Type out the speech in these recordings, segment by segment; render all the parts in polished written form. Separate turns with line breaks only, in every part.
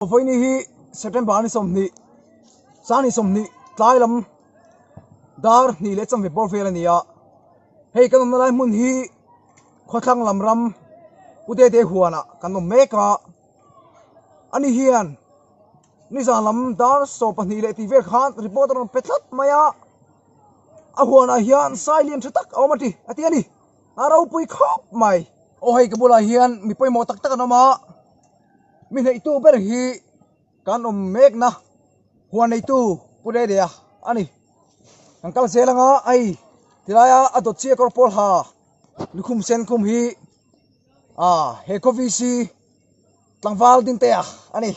Vawiini hi September ni 20 Sangni 20 tlai lam dar hnih leh chanve bawr vel a ni a, hei kan awmna lai hmun hi khawthlang lam ram Pu Dede huanah kan awm mek a, ani hian nizan lam dar 12 leh tih vel khan report a rawn pe tlat mai a, a huanah hian sai lian tha tak a awm a ti a ti a ni, a ropui khawp mai. Aw hei ka bulah hian mi pawimawh tak tak an awm a. Mi hneihtu ber hi kan awm mekna huan neitu Pu Redea a ni. Kan kal zel anga hei tilaia a dawt chiah kawr pawl ha lukhum sen khum hi ah he khawvc tlangval Dintea a ni.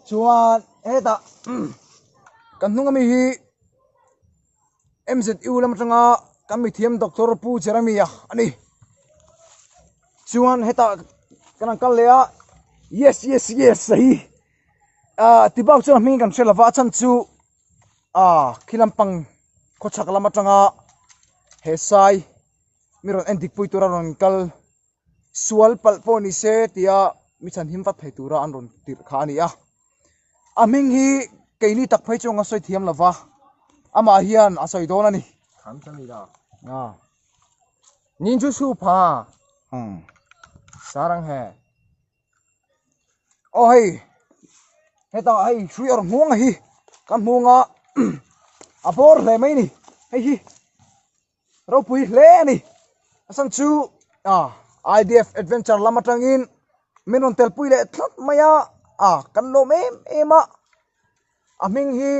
Chuan hetah kan hnung ami hi MZU lam atanga kan mithiam Doctor Pu Jeremia a ni. Chuan hetah kan han kal leh a, yes yes yes a hi ah ti bak chuan a hming kan hre lova a chhan chu ah khi lampang khawchhak lam atanga he sai mi rawn en dik pui tura rawn kal sual palh pawh ni se tia mi chhanhim vat thei tura an rawn tirh kha a ni a. A hming hi keini tak phei chuan ka sawi thiam lo va, amah hian a sawi dawn a ni.
Ah. Ninju su pha. Sarang he.
Aw hei hetah hei hrui awrh hmuang hi kan hmu anga a bawr hle mai a ni hei hi. Ropui hle a ni. A chhan chu IDF Adventure lam atangin min rawn telpui leh tlat mai a, a kan lawm em em a. A hming hi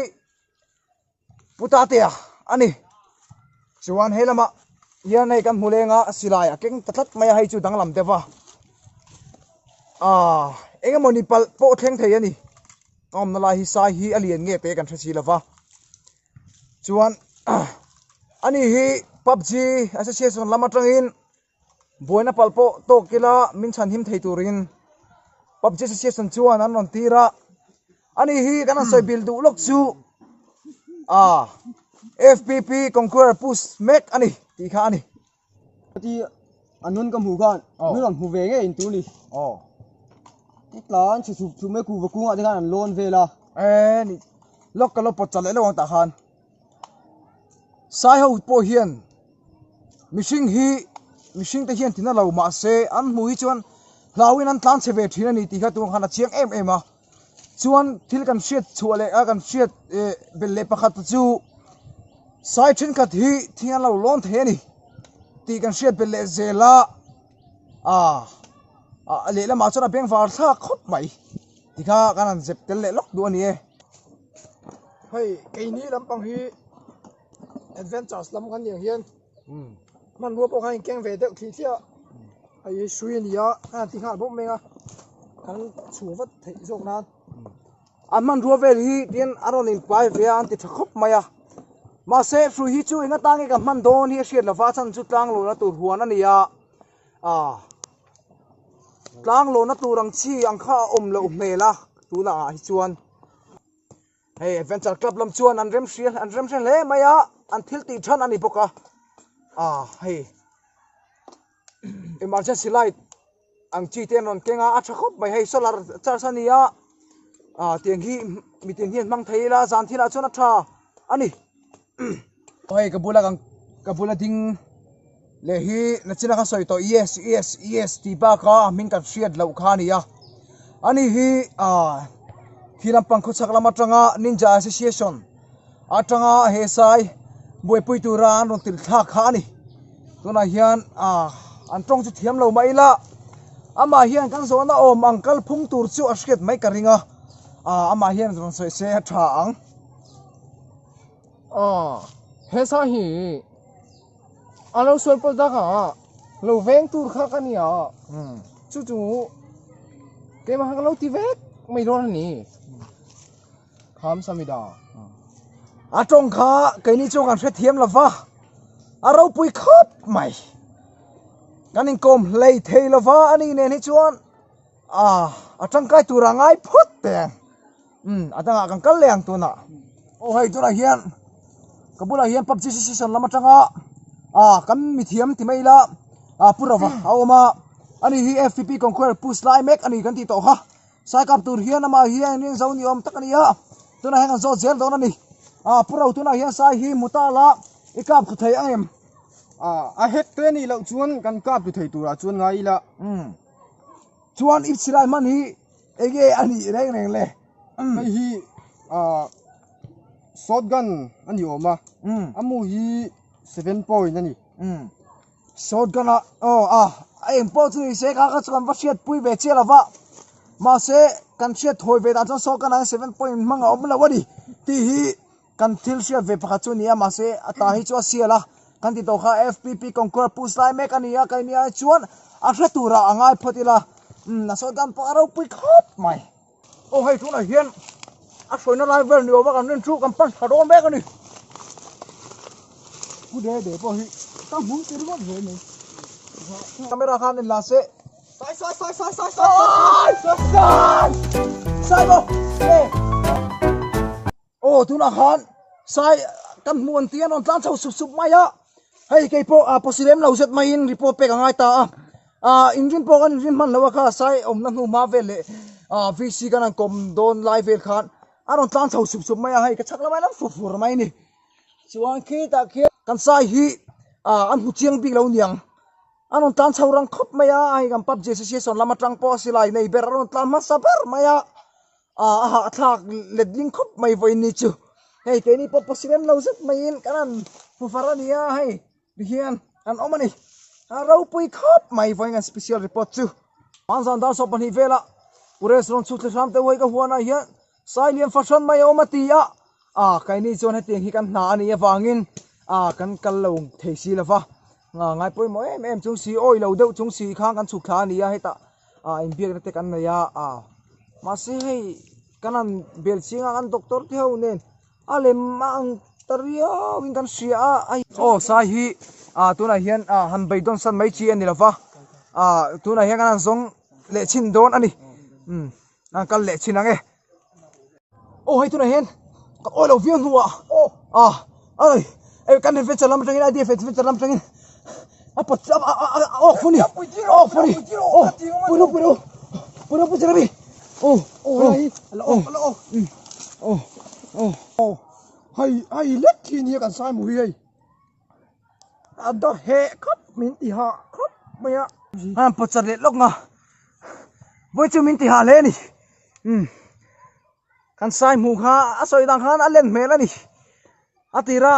Pu Tatea a ni. Chuan he lamah hian hei kan hmu leng a, silai a keng ta tlat mai a, hei chu danglam deuh va. Aa eng emaw ni palh pawh thleng thei a ni. A awmna lai hi sai hi a lian nge teh kan hre si lo va. Chuan ani hi PUBG Association lam atangin buaina palh pawh tawk ila min chhanhim thei turin PUBG Association chuan an rawn tir a, ani hi kan han sawi bil duh lawk chu ah FPP Conqueror push mek a ni tih kha a ni.
Ti an nun ka hmuh khan min rawn hmu ve ngei in tur ni.
Aw.
Tlan chhe chhup chhup mai kuhva kungah te khan an lawn vel a.
E ni lawk ka lo pawt chat leh lo ang tah khan. Sai ho pawh hian mihring hi mihring te hian tina lo mahse an hmuh hi chuan hlauhin an tlan chhe ve thin a ni tih kha tunah khan a chiang em em a. Chuan thil kan hriat chhuah leh a kan hriat eh belh leh pakhat te chu sai thenkhat hi thing an lo lawn thei a ni tih kan hriat belh leh zel a ah ah lehlamah chuan a bengvar thlak khawp mai tikha kan han zep tel leh lawk duh a ni e.
Hei keini lampang hi adventures lam kan nih ang hian hmanrua pawh khan inkeng ve deuh thih thliah a hei hi hrui a ni a kan han ti nghal bawk mai a kan chhuah vat theih zawk nan.
A hmanrua vel hi tin a rawn inpai ve a an ti tha khawp mai a mahse hrui hi chu eng atan nge ka hman dawn hi a hriat lova a chhan chu tlang lawna tur huan a ni a ah tlang lawna tur ang chi ang kha a awm loh hmel a tunah ah hi chuan. Hei Adventure Club lam chuan an rem hria an rem hre hle mai a, an thil tih than a ni bawk a, ah hei emergency light ang chi te an rawn keng a, a tha khawp mai hei solar charge a ni a, ah tiang hi mitin hian hmang thei ila zan thilah chuan a tha a ni. Hei ka bula kan ka bula ding leh hi nachina ka sawi tawh yes yes yes tih baka a hming kan hriat loh kha a ni a ani hi ah khi lampang khawchhak lam atanga ninja association atanga he sai buaipui tura an rawn tirh thlak kha a ni tunah hian ah an tawng chu thiam lo mah ila amah hian kan zawhna awm ang kalphung tur chu a hriat mai ka ring a ah amah hian rawn sawi se a tha ang.
Aw, he sa hi a lo sual pawlh tak a, lo veng tur kha ka nia, chu chu keimah kha ka lo ti vek mai dawn a ni, Kham Samida.
A tawng kha keini chuan kan hrethiam lo va, a ropui khawp mai. Kan inkawm hlei thei lo va a ni nen hi chuan a tangkai tura ngai phawt teh ang. Umm a dangah kan kal leh ang tunah. Aw hei tunah hian ka bulah hian PUBG association lam atanga ah kan mithiam ti mai ila ah Pu Rova a awm a, ani hi FPP Conqueror push lai mek a ni kan tih tawh kha. Sai kap tur hian amah hi a inring zo ni awm tak a ni a, tunah hian kan zawt zel dawn a ni. Ah Pu Ro tunah hian sai hi hmu ta la i kap thlu thei ang em?
Ah a hek te nih loh chuan kan kap thlu thei turah chuan ngai ila.
Umm chuan i silai hman hi enge a nih reng reng le?
Umm hei hi ah shotgun a ni awm a, a mu hi 7 point a ni.
Umm Shotgun a aw a a eng pawh chu ni se kha kha chu kan va hriat pui ve chiah lo va mahse kan hriat thawi ve dan chuan shotgun ah hian 7 point hmang a awm lo a ni tih hi kan thil hriat ve pakhat chu a ni a mahse a ta hi chu a sial a kan ti tawh kha F_P_P conquer push lai mek a ni a keini ai chuan a hre turah a ngai phawt ila umm a shotgun pawh a ropui khawp mai. Aw hei tunah hian a hruaina lai vel ni awm a kan rin chu kan pan tha dawn mek a ni.
Pu de de pawh hi ka hmu ti ringawt ve mai.
Camera khan in la se.
Sai sai sai sai sai sai
sai sai sai maw e. Aw tunah khan sai kan hmu an tih an rawn tlan chho sup sup mai a hei kei pawh a pawsi lem lo zet maiin report pek a ngai ta a ah inrin pawh kan inrin hman lo a kha sai awmna hnu hma vel leh ah VC kan han kawm dawn lai vel khan a rawn tlan chho sup sup mai a hei ka chhak lamah hian an fu fur mai a ni chuan khitah khian kan sai hi ah an hmu chiang bik lo niang a rawn tlan chho rang khawp mai a hei kan PUBG association lam atang pawh a silai nei ber a rawn tlan hmasa ber mai a. Ah a hahthlak letling khawp mai vawiin ni chu hei keini pawh possible lo zet maiin kan han hmu far a ni a hei tihian an awm a ni a ropui khawp mai vawiin kan special report chu. Hmanzan dar 12 velah Pures rawn chhuk thla hram te uai ka huanah hian Sailian fahran mai a awm a ti a ah keini chuan hetiang hi kan hna a nih avangin ah kan kal lo thei si lova ngai pawimawh em em chung si awi lo deuh chung si khan kan chhuk thla a ni a hetah ah inbiakna te kan nei a ah mahse hei kan han bel chiang a kan doctor te ho nen a lem a ang ta riau in kan hria a hei aw sai hi ah tunah hian ah han beidawn san mai chi a ni lova ah tunah hian kan han zawng leh chhin dawn a ni umm an kal leh chhin ang e. Aw hei tunah hian ka awi lo viau hnuah ah ai kan adventure lam atangin IDF adventure lam atangin a pawt a a a a awk fu ni awk fu ni aw pui ru pui ru pui ru pui cherabi aw aw aw aw aw
hei hei lek khi nia kan sai mu hi hei a dawt heh khawp min ti hah khawp mai a
an pawt chat leh lawk nga vawi chu min ti hah hle a ni umm kan sai hmuh kha a sawi dan khan a len hmel a ni a tira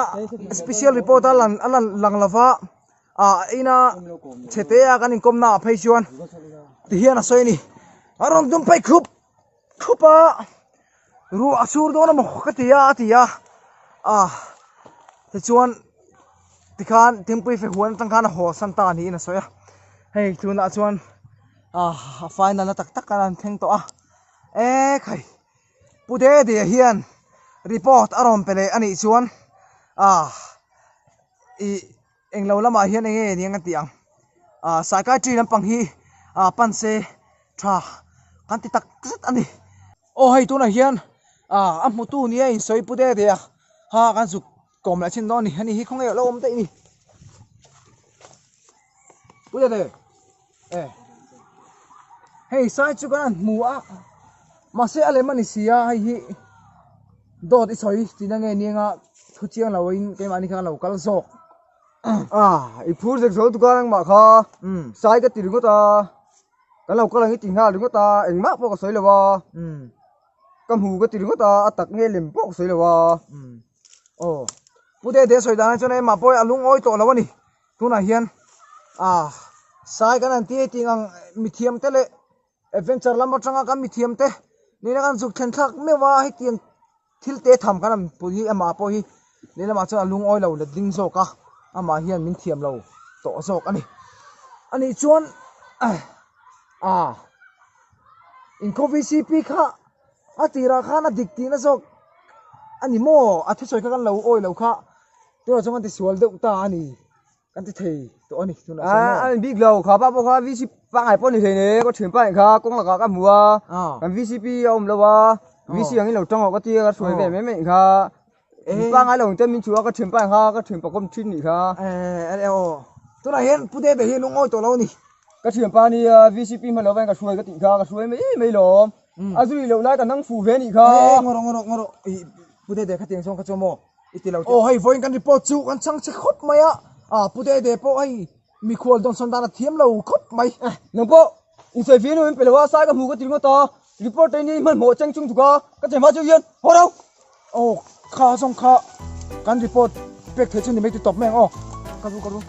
special report a lan a lan lang lova ah ina chhe te a kan inkawm na ah phei chuan tihian a sawi a ni a rawn dum phei khup khup a ruah a sur dawn emaw ka ti a a ti a ah tichuan tikhan thingpui fe huan atang khan a haw san ta niin a sawi a hei tunah chuan ah a final na tak tak an thleng tawh a e khai pu de de hian report a rawn pe leh a nih chuan ah ih englo lamah hian eng nge eng a tih ang ah psychiatry lampang hi ah pan se tha kan ti tak zet a ni aw hei tunah hian ah a hmutu nia insawi pu de de a ha kan zuk kawm leh chin dawn a ni ani hi khawnge lo awm daih a ni pu de de e hei sai chu kan han hmu a mahse a lem a ni si a hei hi dawt i sawi tihna nge nia thu chiang lo in keimahni khan a lo kal zawk
ah i phur zek zo tuk a nangmah kha sai ka ti ringawt a kan lo kal ang i ti nghal ringawt a engmah pawh ka sawi lo a ka hmu ka ti ringawt a a tak nge lem pawh ka sawi lo a
aw pu de de sawi dan ah chuan engmah pawh a lungawi tawh lo a ni tunah hian ah sai kan han ti a tih ang mithiam te leh adventure lam atanga kan mithiam te nena kan zuk thlen thlak meuh a hetiang thil te tham kan han pui hi amah pawh hi lehlamah chuan a lungawi lo let ding zawk a amah hian min thiam lo tawh zawk a ni anih chuan ah inkhaw V_C_P kha a tirah khan a dik tihna zawk a ni maw a thusawi kha kan lo awi lo kha tunah chuan kan tisual deuh ta a ni. Kan ti thei tawh a ni tunah chuan maw?
A ni bik lo, kha pa pawh kha VCP pangngai pawh a ni hlei ne, ka thian pa nih kha kawng lakah ka hmu a, kan VCP a awm lo a, VC angin lo tang awh ka ti a, ka hruai ve mai mai nih kha, pangngai lo te min chhuah a ka thian pa nih kha ka thian pa kawm thin nih kha.
Aw, tunah hian Pu Dede hi a lungawi tawh lo a ni.
Ka thian pa nia VCP hman lo vangin ka hruai ka tih kha, ka hruai mai mai lawm.
A zui loh lai ka nang fuh ve anih kha.
Eh, ngaw rawh, ngaw rawh, ngaw rawh. I Pu Dede kha tiang zawng kha chu maw i ti lo teh. Aw hei vawiin kan report chu kan chhang che khawp mai a, ah Pu Dede pawh hei mikhual dawnsawn dan a thiam lo khawp mai.
Eh, nang pawh insawi ve nu in pe lo a, sai ka hmu ka ti ringawt a, report te ni hmanhmawh cheng chung tuk a, ka che hma chu hian haw ro.
Aw kha zawng kha kan report pek theih chu ni mai ti tawp mai ang aw, ka ru ka ru.